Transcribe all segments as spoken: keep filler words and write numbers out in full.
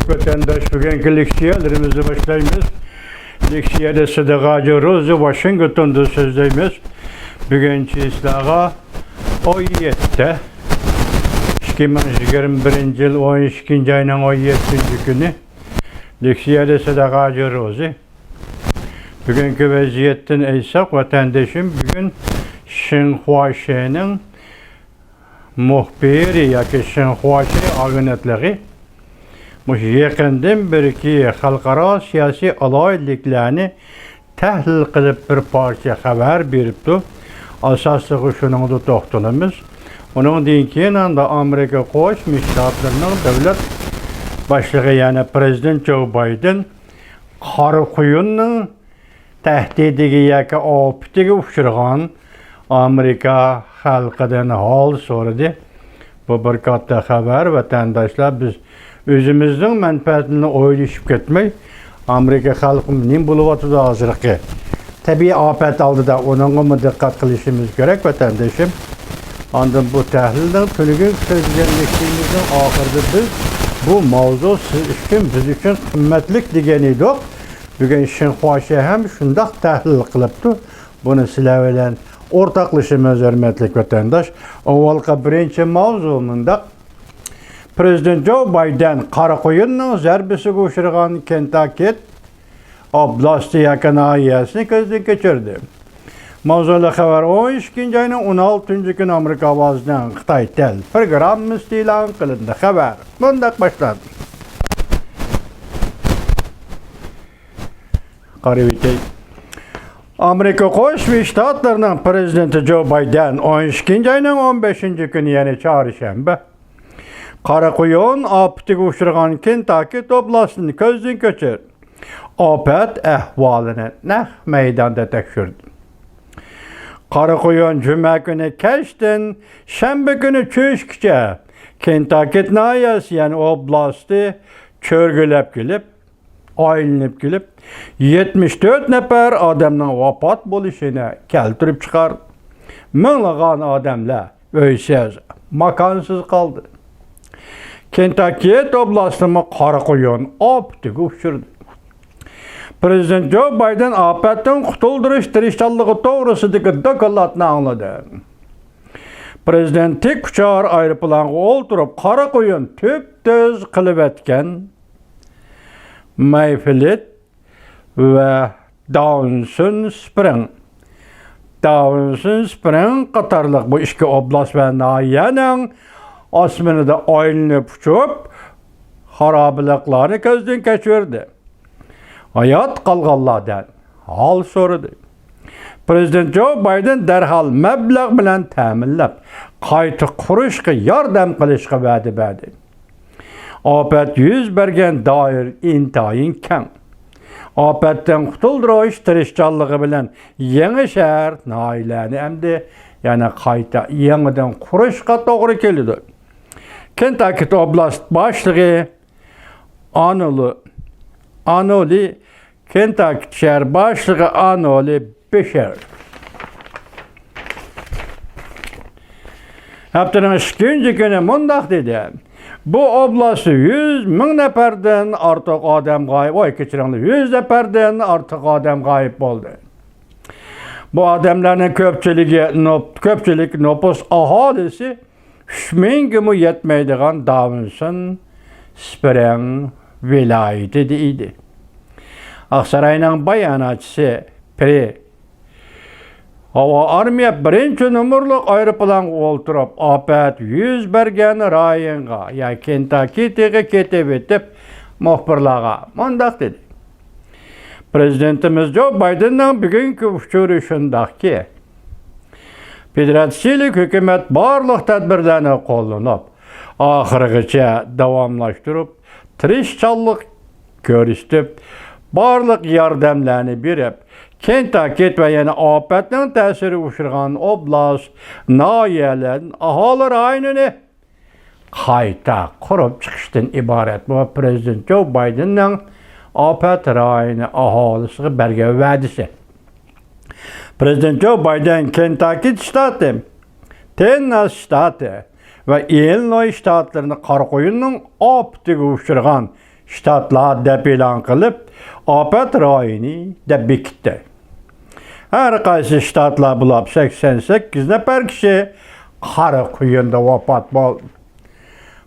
ۋەتەنداش، بۈگۈنكى لېكسىيەلىرىمىزنى باشلايمىز. لېكسىيەدە سىدىق ھاجى روزى ۋاشىنگتوندا سۆزلەيمىز. بۈگۈن چىسلاغا ئون يەتتە، ئىككى مىڭ يىگىرمە بىرىنچى يىل ئون ئىككىنچى ئاينىڭ ئون يەتتىنچى كۈنى. لېكسىيەدە سىدىق ھاجى روزى. بۈگۈنكى ۋەزىيەتتىن ئېيتساق، ۋەتەندىشىم، بۈگۈن شىنخۇاشىنىڭ مۇخبىرى ياكى شىنخۇاشى ئاگېنتلىقى مۇشۇ يېقىندىن بېرىكى خەلقئارا سىياسىي ئالاھىدىلىكلەرنى تەھلىل قىلىپ، بىر پارچە خەۋەر بېرىپتۇ. ئاساسلىقى شۇنىڭدا توختىلىمىز. ئۇنىڭدىن كېيىن ئاندا ئامېرىكا قوشما شتاتلىرىنىڭ دۆلەت باشلىقى، يەنى پرېزىدېنت جو بايدېن قارا قۇيۇننىڭ تەھدىتىگە ياكى ئاپىتىگە ئۇچرىغان ئامېرىكا خەلقىدىن ھال سورىدى. بۇ بىر كاتتا خەۋەر، ۋەتەنداشلار. بىز ئۆزىمىزنىڭ مەنپەئەتىنى ئويلىشىپ كەتمەي، ئامېرىكا خەلقى نېمە بولۇۋاتىدۇ ھازىرقى تەبىئىي ئاپەت ئالدىدا، ئۇنىڭغىمۇ دىققەت قىلىشىمىز كېرەك، ۋەتەندىشىم. ئاندىن بۇ تەھلىلنىڭ تۈنۈگۈن سۆزلىگەن لېكسىيىمىزنىڭ ئاخىرىدا بىز بۇ ماۋزۇ سىز ئۈچۈن، بىز ئۈچۈن قىممەتلىك دېگەن ئىدۇق. بۈگۈن شىنخۇاشى ھەم شۇنداق تەھلىل قىلىپتۇ. بۇنى سىلەر بىلەن ئورتاقلىشىمىز، ھۆرمەتلىك ۋەتەنداش. ئاۋۋالقى بىرىنچى ماۋزۇ مۇنداق. پرېزىدېنت جو بايدېن قارا قۇيۇننىڭ زەربىسىگە ئۇچرىغان كېنتاكىت ئوبلاستى ياكى ناھىيەسىنى كۆزدىن كەچۈردى. ماۋزۇلۇق خەۋەر ئون ئىككىنچى ئاينىڭ ئون ئالتىنچى كۈنى ئامېرىكا ئاۋازىنىڭ خىتاي تېلېگراممىسىدا ئېلان قىلىندى. خەۋەر مۇنداق باشلاندى. قارىۋېتەي. ئامېرىكا قوشما شتاتلىرىنىڭ پرېزىدېنتى جو بايدېن ئون ئىككىنچى ئاينىڭ ئون بەشىنچى كۈنى، يەنى چارشەنبە، قارا قۇيۇن ئاپىتىگە ئۇچرىغان كېنتاكىت ئوبلاستىنى كۆزدىن كەچۈردى. ئاپەت ئەھۋالىنى نەق مەيداندا تەكشۈردى. قارا قۇيۇن جۈمە كۈنى كەچتىن شەنبە كۈنى چۈشكىچە كېنتاكىت ناھىيەسى، يەنى ئوبلاستى چۆرگۈلەپ كېلىپ، ئايلىنىپ كېلىپ، يەتمىش تۆت نەپەر ئادەمنىڭ ۋاپات بولۇشىنى كەلتۈرۈپ چىقاردى. مىڭلىغان ئادەملەر ئۆيسىز، ماكانسىز قالدى. كېنتاككى ئوبلاستىمۇ قارا قۇيۇن ئاپىتىگە ئۇچرىدى. پرېزىدېنت جو بايدېن ئاپەتتىن قۇتۇلدۇرۇش تىرىشچانلىقى توغرىسىدىكى دوكلاتنى ئاڭلىدى. پرېزىدېنت تىك ئۇچار ئايروپىلانغا ئولتۇرۇپ، قارا قۇيۇن تۈپتۈز قىلىۋەتكەن مەيفلىت ۋە داۋنسون سپرىڭ، داۋنسون سپرىڭ قاتارلىق بۇ ئىككى ئوبلاست ۋە ناھىيەنىڭ ئاسمىنىدا ئايلىنىپ ئۇچۇپ، خارابىلىقلارنى كۆزدىن كەچۈردى. ھايات قالغانلاردىن ھال سورىدى. پرېزىدېنت جو بايدېن دەرھال مەبلەغ بىلەن تەمىنلەپ، قايتا قۇرۇشقا ياردەم قىلىشقا ۋەدە بەردى. ئاپەت يۈز بەرگەن دائىرە ئىنتايىن كەڭ. ئاپەتتىن قۇتۇلدۇرۇش تىرىشچانلىقى بىلەن يېڭى شەھەر، ناھىيەلەرنى ئەمدى يەنە قايتا يېڭىدىن قۇرۇشقا توغرا كېلىدۇ. كېنتاككى ئوبلاست باشلىقى ئانولى، ئانولى، كېنتاككى شەھەر باشلىقى ئانولى بېشېر ھەپتىنىڭ ئىككىنچى كۈنى مۇنداق دېدى: بۇ ئوبلاستتا يۈز مىڭ نەپەردىن ئارتۇق ئادەم غايىب، ۋاي، كەچۈرۈڭلار، يۈز نەپەردىن ئارتۇق ئادەم غايىب بولدى. بۇ ئادەملەرنىڭ كۆپچىلىكى نوپ-، كۆپچىلىك نوپۇس ئاھالىسى ئۈچ مىڭگىمۇ يەتمەيدىغان داۋنسون سپرىڭ ۋىلايىتىدە ئىدى. ئاقساراينىڭ باياناتچىسى پرى ھاۋا ئارمىيە بىرىنچى نومۇرلۇق ئايروپىلانغا ئولتۇرۇپ، ئاپەت يۈز بەرگەن رايونغا، يا كېنتاككىتىغا كېتىۋېتىپ، مۇخبىرلارغا مۇنداق دېدى: پرېزىدېنتىمىز جو بايدېننىڭ بۈگۈنكى ئۇچۇرى شۇنداقكى، فېدېراتسىيىلىك ھۆكۈمەت بارلىق تەدبىرلەرنى قوللىنىپ، ئاخىرغىچە داۋاملاشتۇرۇپ، تىرىشچانلىق كۆرسىتىپ، بارلىق ياردەملەرنى بېرىپ، كېنتاككىت ۋە يەنە ئاپەتنىڭ تەسىرىگە ئۇچرىغان ئوبلاست، ناھىيەلەردىن ئاھالە رايونىنى قايتا قۇرۇپ چىقىشتىن ئىبارەت. بۇ پرېزىدېنت جو بايدېننىڭ ئاپەت رايونى ئاھالىسىغا بەرگەن ۋەدىسى. پرېزىدېنت جو بايدېن كېنتاككى شتاتى، تېننېسسى شتاتى ۋە ئىلىنوي شتاتلىرىنى قارا قۇيۇننىڭ ئاپىتىگە ئۇچرىغان شتاتلار دەپ ئېلان قىلىپ، ئاپەت رايونى دەپ بېكىتتى. ھەر قايسى شتاتلار بولاپ سەكسەن سەككىز نەپەر كىشى قارا قۇيۇندا ۋاپات بولدى.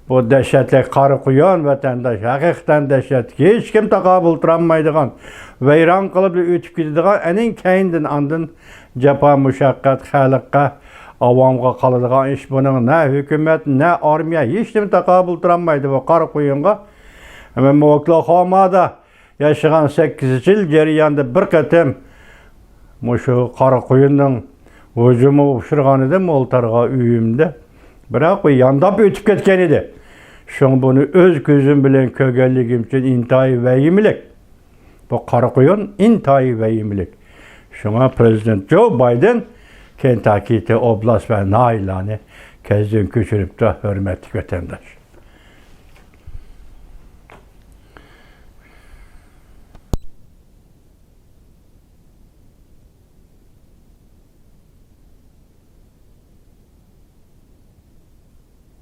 بۇ دەھشەتلىك قارا قۇيۇن ۋەتەنداش، ھەقىقەتەن دەھشەتلىك، ھېچكىم تاقابىل تۇرالمايدىغان، ۋەيران قىلىپ ئۆتۈپ كېتىدىغان، ئەنىڭ كەينىدىن ئاندىن جاپا مۇشەققەت خەلققە، ئاۋامغا قالىدىغان ئىش بۇنىڭ. نە ھۆكۈمەت، نە ئارمىيە، ھېچنېمە تاقابىل تۇرالمايدۇ بۇ قارا قۇيۇنغا. مەن ئوكلاخومادا ياشىغان سەككىز يىل جەريانىدا بىر قېتىم مۇشۇ قارا قۇيۇننىڭ ھۇجۇمىغا ئۇچرىغان ئىدىم، ئولتۇرغان ئۆيۈمدە. بىراق بۇ يانداپ ئۆتۈپ كەتكەن ئىدى. شۇڭا بۇنى ئۆز كۆزۈم بىلەن كۆرگەنلىكىم ئۈچۈن ئىنتايىن ۋەھىمىلىك. بۇ قارا قۇيۇن ئىنتايىن ۋەھىمىلىك. شۇڭا پىرېزىدېنت جو بايدېن كېنتاككى ئوبلاست ۋە ناھىيەلەرنى كەزدىن كۆچۈرۈپتۇ، ھۆرمەتلىك ۋەتەنداش.